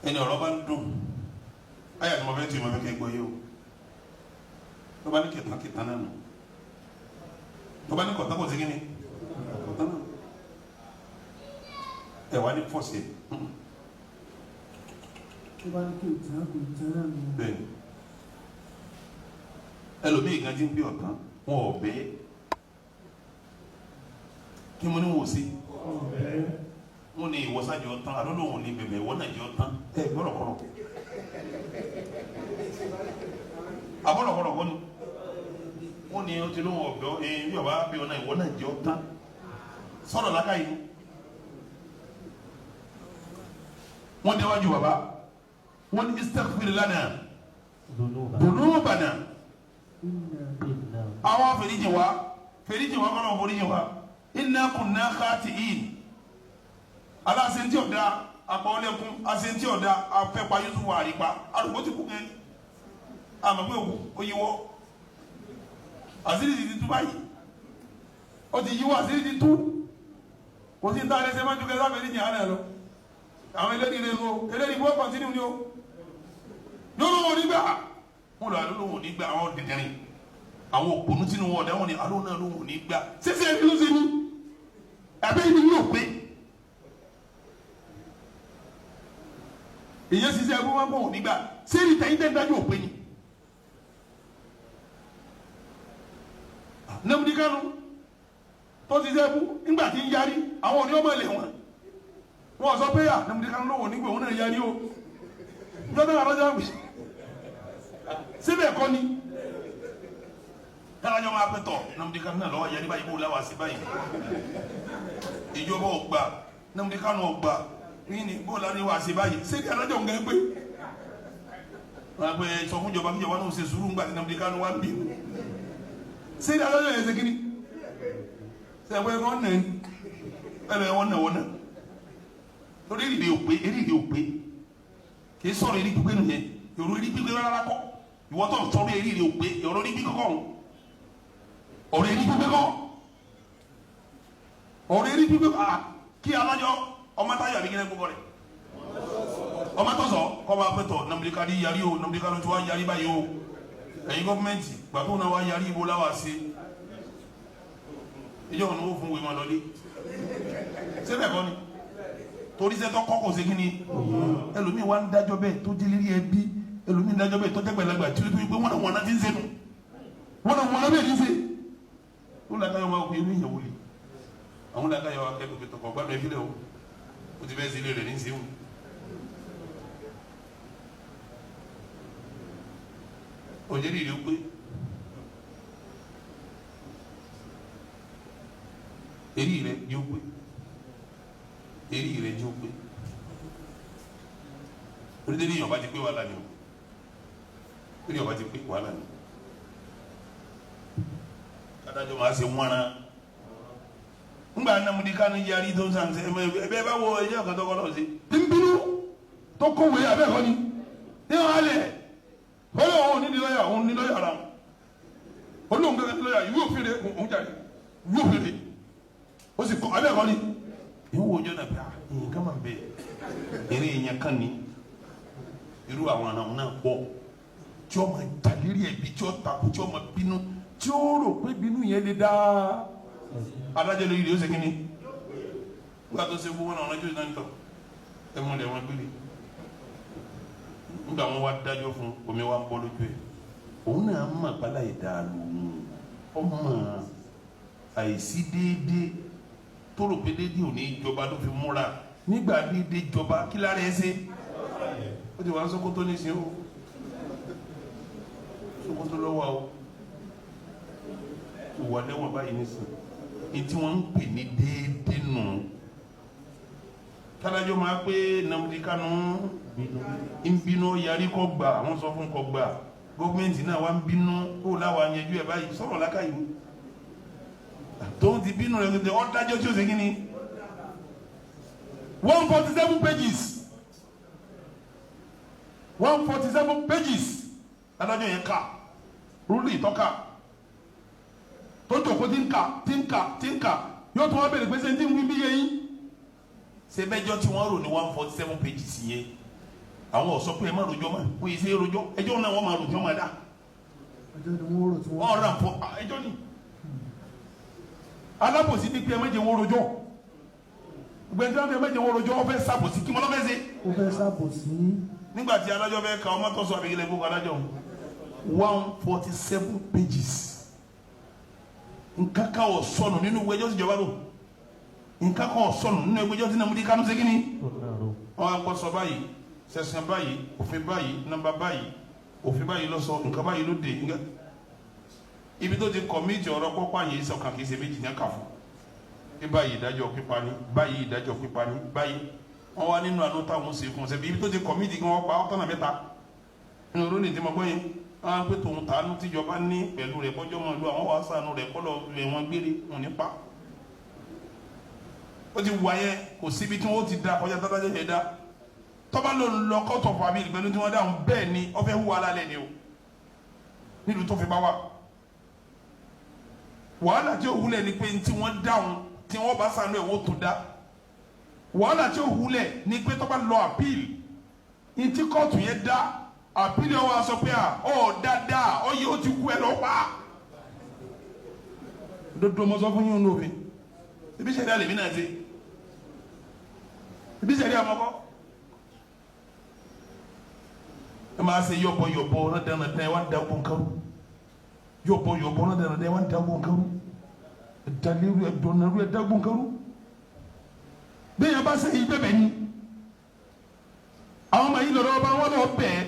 Ẹni ọ̀rọ̀ bá ń dùn ayé àti mọ̀fẹ́ tí mo fẹ́ kẹ́ gbọ́ yé o. Tó bá ní kẹtàn kẹtàn náà nù, tó bá ní kọ̀tàn kò sí kíni kọ̀tàn náà ẹ wà ní fọ́ọ̀sì. Tó bá ní kí o tán, kò tán náà nù. Bẹ́ẹ̀ ẹlòmíì kan ti ń bí ọ̀tán wọn ò bẹ́ẹ̀ kí mo ní wò sí. Wọn ní ìwọ́sàjì ọ̀tán alólùwọ̀n ní bẹ̀bẹ̀ ìwọ́n náà jẹ́ ọ̀tán. Ẹ gbọ́dọ̀ kọ́rọ̀ àbọ̀dọ̀ kọ́rọ̀ kọ́ni. Wọn ní o ti lóhùn ọ̀bẹ ẹ bí ọba bí ọ̀nà ìwọ́n náà jẹ́ ọ̀tán sọ̀rọ̀ lákàyè ni. Wọ́n déwájú baba, wọ́n ní istaghfir lana dhunubana. Àwọn fèrèjì wa, fèrèjì wa kọ́nà fèrèjì wa, inna kunna khati'in. Aláṣẹ́ntì ọ̀dà àpọ̀lẹ́kùn aṣẹ́ntì ọ̀dà afẹ́pa Yusuf àrípa arúgbó ti kú kẹ́ àmọ́ pé òkú ó yíwọ́ àṣírí ti tú báyìí, ó ti yíwọ́, àṣírí ti tú. Kò sí ní tá a lè ṣe máa ju kẹsàn-án fèrèjì àná lọ. Àwọn eléyìí rẹ lọ, eléyìí bó kọ́ntínú ni o yóò lóun nígbà wọn lọ àlọ́ lóun nígbà. Àwọn dẹ̀dẹ̀rìn, àwọn òpònú tínú wọn ọ̀dà wọn ni àlọ́ náà lóun nígbà. Sísè ẹni ló ṣe ní ẹbí ni yóò pé èyí ṣiṣẹ́ ẹbí wọn kò nígbà sẹ́ni tẹ̀yìn tẹ̀ dájú òpé ni. Nnamdi Kanu tó ṣiṣẹ́ ẹbú nígbà tí ń yarí, àwọn òní ọmọ ilé wọn wọn sọ pé à Nnamdi Kanu lóun nígbà òun náà yarí o jọ́dọ̀ àrọ́jà síbẹ̀ kọ́ ni kálájọ́ máa pẹ́ tọ̀. Nnamdi Kanu náà lọ́wọ́ yarí báyìí, bó láwàá sí báyìí, ìjọba ọgbà Nnamdi Kanu ọgbà yìí ni bó láwàá wá sí báyìí. Ṣé kí adájọ́ ń gẹ́ pé wọ́n á pẹ́ sọ fún ìjọba kí ìjọba náà ṣe sùúrù ńgbà tí Nnamdi Kanu wá ń bí? Ṣé kí adájọ́ yẹn ṣe kiri ṣe é pé wọ́n nà ẹ́ bẹ́ẹ̀ wọ́n nà wọ́n nà torí èrè òpé, èrè òpé kì í sọ̀rọ̀ èrè pípé nù yẹn. Èrò èrè pípé rárá kọ́. Ìwọ tó sọ̀rọ̀ èrè òpé, èrò èrè pípé kọ́, ọ̀rọ̀ èrè pípé kọ́, ọ̀rọ̀ èrè pípé kọ́. Kí alájọ ọmọ táyọ̀ àbí kíni gbogbo rẹ̀ ọmọ tó sọ kọ́ bá pẹ́tọ̀ Nnamdi Kanu yarí o, Nnamdi Kanu tí wàá yarí báyìí o. Ẹ̀yin gọ́fúmẹ̀ntì gbàtó náà wàá yarí, ibo láwàá sí ìjọba ni wọ́n fún wèé máa lọlé sẹ́fẹ̀ kọ́ ni torí sẹ́tọ́ kọ́ kò sí kíni. Ẹlòmíì wá ń dájọ́ bẹ́ẹ̀ tó délé rí ẹbí, ẹlòmíì ń dájọ́ bẹ́ẹ̀ tó jẹ́gbẹ̀lagbà tí ó tó yẹ pé wọ́n náà ti ń sẹ́nu wọ́n náà bẹ́ẹ̀ ní sẹ́ ó làkàyọ̀ máa kó irú ìyàwó lè àwọn làkàyọ̀ akẹ́kọ̀ọ́ pé tọkọ̀ gbádùn ẹbí lẹ̀ o, ó ti fẹ́ sílé rẹ̀ ní sẹ́wọ̀n. Òjèlè rẹ̀ pé eré rẹ̀ yóò pé eré rẹ̀ yóò pé orílẹ̀-èdè yọ̀ọ̀bá ti pé wàhálà ni o, orílẹ̀ yọ̀ọ̀bá ti pé wàhálà ni. Adájọ́ máa ṣe wọ́nra ńgbà Nnamdi Kanu yarí tó ń sàn ṣe ẹ bá wo ẹjọ́ kan tó kọ́ lọ́wọ́ sí tí ń bínú tó kọ̀wé abẹ́ẹ̀kọ́ ni ní wọn alẹ̀ olóhùn òun ní lọ́yà, òun ní lọ́yà ara wọn, olóhùn gẹ́gẹ́ ní lọ́yà ìwé òfin rẹ̀ òun jáde ìwé òfin rẹ̀ ó sì kọ́ abẹ́ẹ̀kọ́ ni. Ìwọ ọjọ́ náà bí a nǹkan máa ń bẹ eré yẹn kan ní irú àwọn àna náà pọ̀ tí ó máa jàlérí ẹ̀bí, tí ó takò, tí ó máa bínú, tí ó rò pé bínú yẹn lè dá adájọ́ lórí rẹ̀ ó ṣe kí ni nígbà tó ṣe fún wọn náà ọ̀nà jóná nítọ̀ ẹ mú lẹ̀ wọn gbélé. Nígbà wọn wá dájọ́ fún omi wa ń bọ́ lójú ẹ̀, òun náà mọ̀ pálá ìdá lòun ọmọ àìsí déédéé tó rò pé déédéé ò ní jọba ló fi múra. Nígbà déédéé jọba kí lára ẹ ṣe ó ti wá Sókótó nísìnyí o, Sókótó lọ́wọ́ o, ìwà lẹ́wọ̀n báyìí nísìnyí ní tí wọ́n ń pè ní déédéé nù. Kálájọ́ máa pé Nnamdi Kanu ń bínú yarí kọ́ gbà, àwọn sọ fún kọ́ gbà, gọ́ọ̀mẹ̀ntì náà wá ń bínú kó láwa yanjú ẹ̀ báyìí. Sọ̀rọ̀ lákàyè tóun ti bínú rẹ̀ ọ́ dájọ́ tí ó ṣe kí ni 147 pages, 147 pages adájọ́ yẹn kà rúlù ìtọ́ka tó jòkó tí ń kà tí ń kà tí ń kà yóò tún wá bèrè pé ṣé ń tí ń wí bí yẹn yín. Ṣe bẹ́jọ́ tí wọ́n rò ní 147 pages yẹn Àwọn ọ̀sọ́ pé ẹ má rojọ́ mọ́, wọ́n yìí ṣe é rojọ́, ẹjọ́ náà wọ́n máa rojọ́ máa dá. Ẹjọ́ ni wọ́n rò tí wọ́n. Wọ́n rà fún ẹjọ́ ni. Alábòsí ní pé ẹ má jẹ́ wọ́n rojọ́. Gbẹ̀ntàn pé ẹ má jẹ́ wọ́n rojọ́, wọ́n fẹ́ sàbòsí kí wọ́n lọ́ fẹ́ ṣe. Ó fẹ́ ṣàbòsí. Nígbà tí adájọ́ fẹ́ ka ọmọ tó sọ àbíkílẹ̀ gbogbo adájọ́, 147 pages, nǹkan kan ò sọnù nínú ẹjọ́ tíjọba rò, nǹkan kan ò sọnù nínú ẹjọ́ tí Nnamdi Kanu ṣe kíni. Wọn á gbọ́ sọ báyìí, sẹ̀sìn báyìí, òfin báyìí, nọ́mbà báyìí, òfin báyìí ló sọ nǹkan báyìí ló dé. Nǹkan ibi tó ti commit ọ̀rọ̀ pọ́pọ́ àyè sọ̀kan kì í ṣe méjì ní ẹ̀ka fún bí báyìí, ìdájọ́ pípa ní báyìí, ìdájọ́ pípa ní báyìí. Wọ́n wá nínú àánú táwọn ṣe fún un ṣebí ibi tó ti commit kí wọ́n pa ọ́tọ́nà mẹ́ta nínú olóyè tí mo gbọ́ yẹn. Wọ́n á pé tòun tàánú tíjọba ní pẹ̀lú rẹ̀ kọjọ́ mọ́ ìlú àwọn wàá sànú rẹ̀ kọ́ lọ rẹ̀ wọ́n gbére wọn nípa. Ó ti wà yẹn, kò síbi tí wọ́n ti da kọjá tátájọ́ yẹn dá. Tọ́ba ló ń lọ court of appeal pẹ̀lú tí wọ́n dáhùn bẹ́ẹ̀ ni, ó fẹ́ hùwà lálẹ́ ni o nílùú tó fi bá wà. Wàhálà tí ó wúlẹ̀ ni pé tí wọ́n dáhùn tí wọ́n bá sànú ẹ̀ wọ́n tó dá. Wàhálà tí ó wúlẹ̀ ni pé tọ́ba lọ appeal ní tí kóòtù yẹn dá, appeal yẹn wọ́n sọ pé à ọ̀ dáadáa ọ yẹ ó ti kú ẹ lọ pa. Dodo mo sọ fún yín lófin ibi sẹ́rí àlèmí náà ṣe ibi sẹ́rí àmọ́kọ́ ẹ máa ṣe yọ̀bọ̀ yọ̀bọ̀ ọ̀nàdànàdàn ẹ wá ń da ogun karu, yọ̀bọ̀ yọ̀bọ̀ ọ̀nàdànàdàn ẹ wá ń da ogun karu, ẹ̀dàlẹ́rú ẹ̀dọ̀nàrú ẹ̀dá ogun karu. Bẹ́ẹ̀ yẹn bá ṣe yí bẹ́ẹ̀ ni àwọn ọmọ yìí lọ́dọ̀ ọba wọn lọ bẹ́ẹ̀.